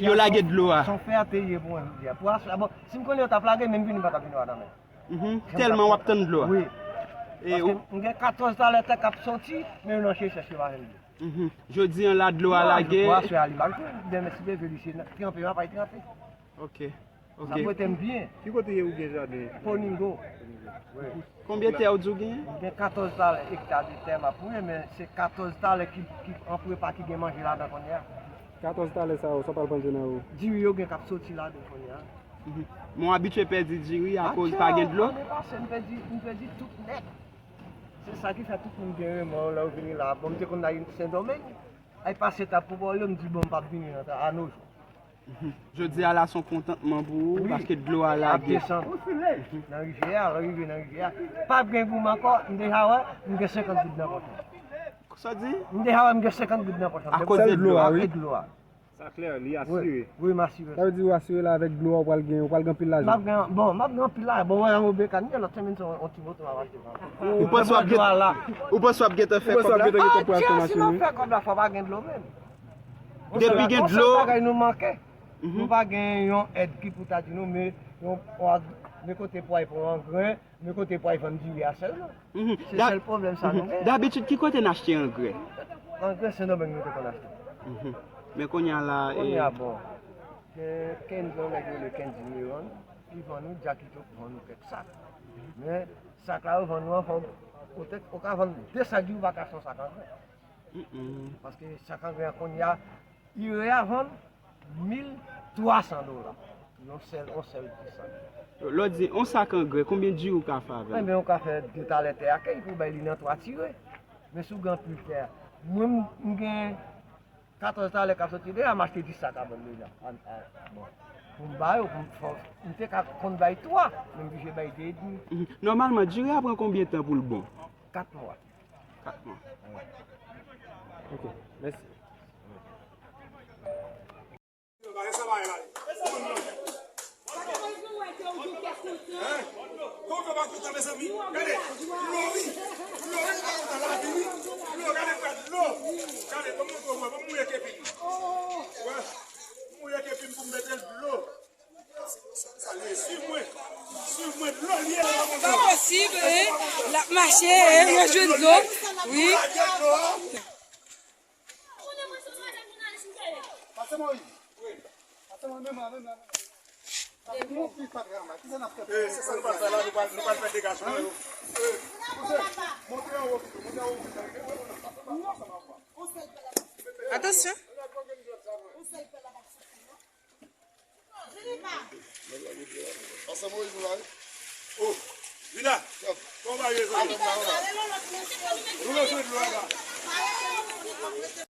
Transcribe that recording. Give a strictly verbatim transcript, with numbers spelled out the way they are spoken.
Yo lage dlo a. Se yon fè a te ye pou mwen jodi a. Pou aswè, bon, si m konnen yo t ap lage, menm vini m pa t ap vin wè nan men. Mhm. Tèlman w ap tann dlo a. Wi. E paske m gen katòz talè tè k ap soti, men yo nan chèche pa jwenn dlo. Mhm. Jodi an la, dlo a lage. Pou aswè a li mal pou demen si Bondye vle, li se tranpe, m ap al tranpe. Ok. Sa prete m byen. Ki kote ou gen jaden? Poningo. Wi. Konbyen tè ou di w gen? M gen katòz talè ekta de tè m ap mouye, men se katòz talè ki, ki an prepa ki gen manje ladan kounye a. Katòz talè sa yo, sa pral pran nan ou? Diri yo gen k ap soti ladan kounye a. Mhm. Mwen abitye pèdi diri akoz pa gen dlo? Ane pase, m pèdi, m pèdi tout nèt. Se sa ki fè tout moun gen remò lè yo vini la. Bon, m te konn al Sendomeng, ay pase etap pou bò yo, m di, bon, m p ap vini nan ta-, a no jou. Mhm. Jodi a la, se yon kontantman pou ou, paske dlo a lage. Ap desann nan rivyè a, lè rive nan rivyè a. Pa gen goum ankò, m deja wè, m gen senkant goud nan pòch mwen. Sa w di? M deja wè, m gen senkant goud nan pòch mwen. Akoz de dlo a, wi. Akoz dlo a. Sa klè, li asire. Wi, wi, m asire. Sa vle di ou asire la avèk dlo a, ou pral gen, ou pral gen anpil lajan. M ap gen, bon, m ap gen anpil lajan. Bon, mwen an obe kanyen, lòt semèn se yon, yon ti moto m ap achte. Ou panse w ap gen, ou panse w ap gentan fè kòb la? Ou panse w ap gentan gen kòb pou achte machin, wi. Si m ap fè kòb la, fò pa gen dlo menm. Depi gen dlo. Yon sèl bagay nou manke. Nou pa gen yon èd ki pou ta di nou, men yon, yon ag-, men kote pou al pran angren, men kote pou al vann diri a sèlman. Mhm. Se sèl pwoblèm sa nou gen. Dabitid, ki kote n achte angrè? Angrè Sendomeng nou te konn achte. Mhm. Men kounye a la, kounye a, bon, gen Kenzo, nèg yo rele Kenzi Meron, ki vann nou, Jakito vann nou kèk sak. Men sak la yo vann nou an, fò w te, ou ka vann de sak diri, ou pa ka achte yon sak angrè. Mhm. Paske sak angrè an kounye a, ire a vann mil twa san dola. Yon sèl, yon sèl ti sak. Lè w di yon sak angrè, konbyen diri ou ka fè avè l? Enben, ou ka fè de talè tè a, ke pou bay li nan twa tire. Men si w gen anpil tè a, mwen, m, m gen katòz talè k ap soti deja, m achte dis sak a bann deja. An, an, bon. Pou m ba yo, pou m fè, m te ka konn bay twa, men m blije bay de edmi. Mhm. Nòmalman, diri a pran konbyen tan pou l bon? Kat mwa. Kat mwa. Ok, mèsi. Pa posib, hein? L ap mache, hein? Mwen jwenn dlo. Wi. Pase Moyiz. Pase Moyiz, menm la, menm la, menm la. Pase Moyiz, pa travay. Kisa n ap fè? Eh, se sa nou pral fè la, nou pral, nou pral fè degajman yo. Eh, monte anwo pito, monte anwo pito. Atansyon. Pase Moyiz la, wi. Oh, Vida, kòman w ye, zanmi? Nou bezwen dlo la.